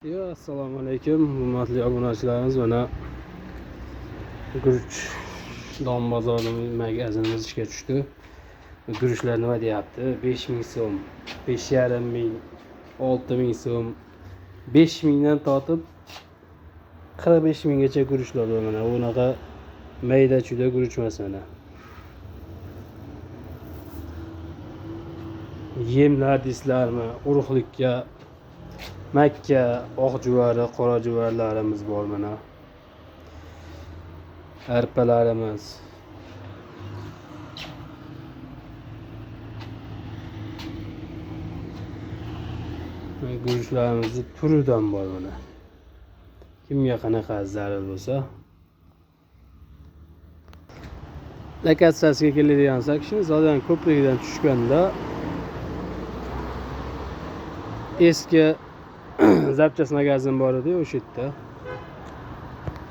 Yo, assalomu alaykum, hurmatli obunachilarimiz. Mana guruch don bozori magazinimiz ishga tushdi. Guruchlar nima deyapti? 5000 so'm, 5,5 ming, 6000 so'm, 5000 dan tortib 45 minggacha guruchlar bor mana. Bunaqa mayda chuyda guruch emas mana. Yemlar deysizlarmi? Urug'likka makka, oq juvari, qora juvarilarimiz bor mana. Arpalarimiz. Guruchlarimizni turidan bor mana. Kimga qanaqa zarur bo'lsa. Lokatsiyasiga keladigan bo'lsak, Shinsodan ko'prikdan tushganda eski zapchast magazin bor edi, o'sha yerda.